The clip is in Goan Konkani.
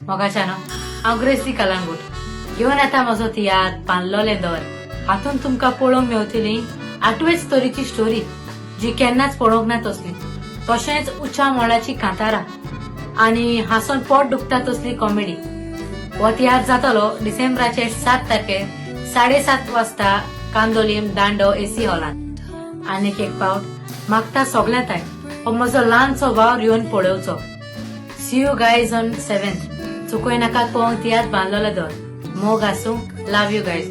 मोगाच्यानो, हांव ग्रेसी कलांगूट घेवन येता म्हजो तियात्र बांदलोलें दर. हातूंत तुमकां पळोवंक मेवतली आठवेच तरेची स्टोरी जी केन्नाच पळोवंक ना तसली, तशेंच उच्या मोलाची कांतारां आनी हांसोन पोट दुखता तसली कॉमेडी. हो तियात्र जातलो डिसेंबराचे 7 तारखेर 7:30 वाजता कांदोलीम दांडो एसी हॉलांत. आनीक एक पावट मागता सगळ्या ताय, हो म्हजो ल्हानसो वावर येवन पळोवचो. See you guys on 7th. चुकोय नाकात पळोवंक तियात्र बांदलोले दर. मोग आसूं. Love you guys.